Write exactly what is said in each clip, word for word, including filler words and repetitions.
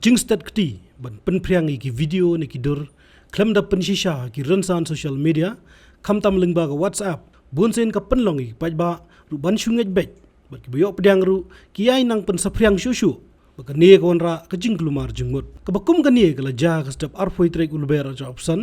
jingstet kti ban pynphriang ïa ki video ne ki dur khlem da pynshisha ha ki rynsan social media, khamtam lyngba ka WhatsApp, bun sien ka pynlong ïa ki paidbah ruh ban shu ngeit beit, bad kiba ïoh pdiang ruh ki ïai nang pynsaphriang shuh shuh ba kane ka wanrah ka jingkulmar jingmut. Kaba kum kane ka la jia ha ka step arphew tarik u Lber arhajar arphew san,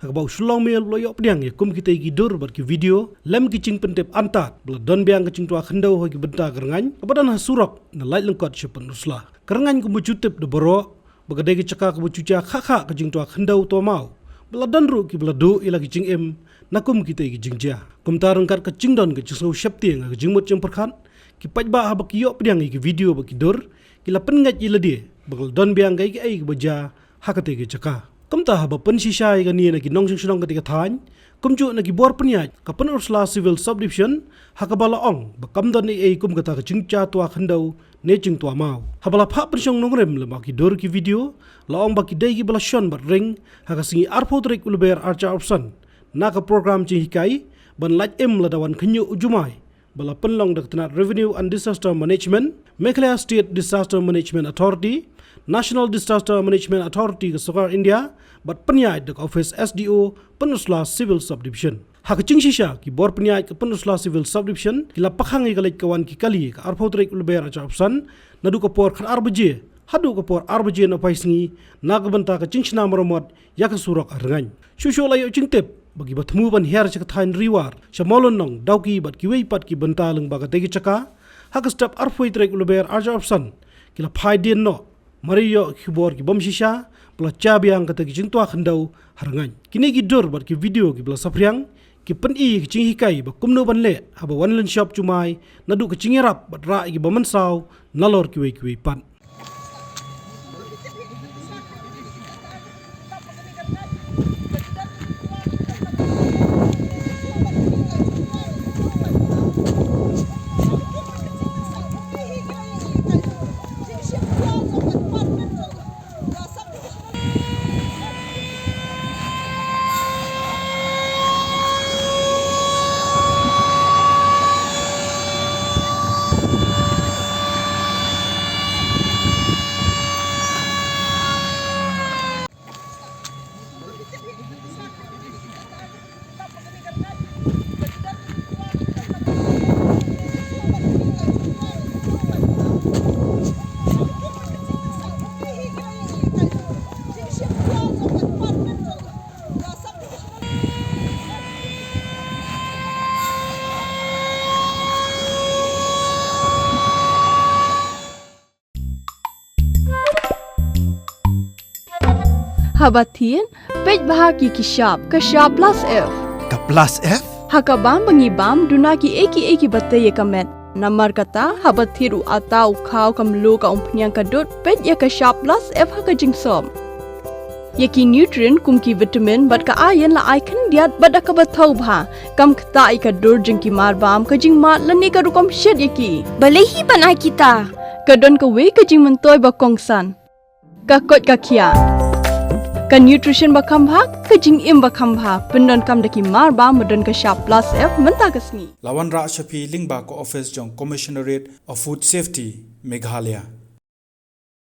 ha kaba u Shyllong Mail u la ïoh pdiang ïa kum kitei ki dur bad ki video lem ki jingpyntip antad ba la don biang ka jingtwa khyndew ha ki bynta ka rngaiñ kaba don ha surok na Laitlyngkot sha Pynursla. Ka rngaiñ kumba ju tip da baroh ba ka dei ka jaka kaba ju jia khah khah ka jingtwa khyndew twa maw, ba la don ruh kiba la duh ïa la ki jingim na kum kitei ki jingjia. Kumta ryngkat ka jingdon ka jingsngew sheptieng ha ka jingmut jingpyrkhat, ki paidbah haba ki ïoh pdiang ïa ki video bad ki dur, ki la pynngeit ïa lade ba ka la don biang kaei kaei kaba jia ha katei ka jaka. Kumta haba pynshisha ïa kane na ki nongshong shnong katei ka thaiñ, kumjuh na ki bor pynïaid ka Pynursla Civil Subdivision, ha kaba la ong ba kam don ei ei kum kata ka jingjia twa khyndew ne jingtwa maw. Haba la phah pynshong nongrim lem bad ki dur ki video, la ong ba ki dei kiba la shon bad ring ha ka sngi arphew tarik u Lber arhajar arphew san na ka program jinghikai ban lait im lada wan khynñiuh u jumai ba la pynlong da ka tnat Revenue and Disaster Management, Meghalaya State Disaster Management Authority, National Disaster Management Authority ka Sorkar India, bad pynïaid da ka ophis S D O Pynursla Civil Subdivision. Ha ka jingshisha, ki bor pynïaid ka Pynursla Civil Subdivision ki la pakhang ïa ka leit ka wan ki kali ka arphew tarik u Lber arhajar arphew san, naduh ka por khatar baje haduh ka por ar baje na phaisngi, na ka bynta ka jingshna maramot ïa ka surok ar ngaiñ. Shuh shuh la ïoh jingtip ba kiba thmu ban hiar sha ka thaiñ Riwar, sha Mawlynnong, Dawki bad kiwei pat ki bynta lyngba katei ka jaka, ha ka step arphew tarik u Lber arhajar arphew san, ki la phai dien noh, mar ïoh ki khubor ki bym shisha ba la jia biang katei ka jingtwa khyndew ar ngaiñ. Kine ki dur bad ki video kiba la saphriang ki pyni ka jinghikai ba kumno ban leh haba wan lynshop jumai, naduh ka jingïarap bad rah ïa kiba mynsaw nalor kiwei kiwei pat. Haba thied, peit bha ki ki shap, ka shap plus F. Ka plus F? Ha ka bam ba ngi bam, duna ki ei ki ei kiba tei ïa ka met. Namar kata, haba thied u atta, u khaw, ka mluh, ka umphniang, ka dud, peit ïa ka shap plus F ha ka jingsop. Ïa ki nutrient kum ki vitamin bad ka iron la ai khyndiat bad da kaba thaw bha. Kam ktah ïa ka dur jong ki marbam, ka jingmad lane ka rukom shet ïa ki. Balei hi ban ai kita? Ka don kawei ka jingmyntoi ba kongsan. Ka koit ka khiah. Ka nutrition ba kham bha, ka jingim ba kham bha. Pyndonkam da ki marbam ba don ka shap plus F mynta ka sngi. La wanrah sha phi lyngba ka office jong Commissionerate of Food Safety, Meghalaya.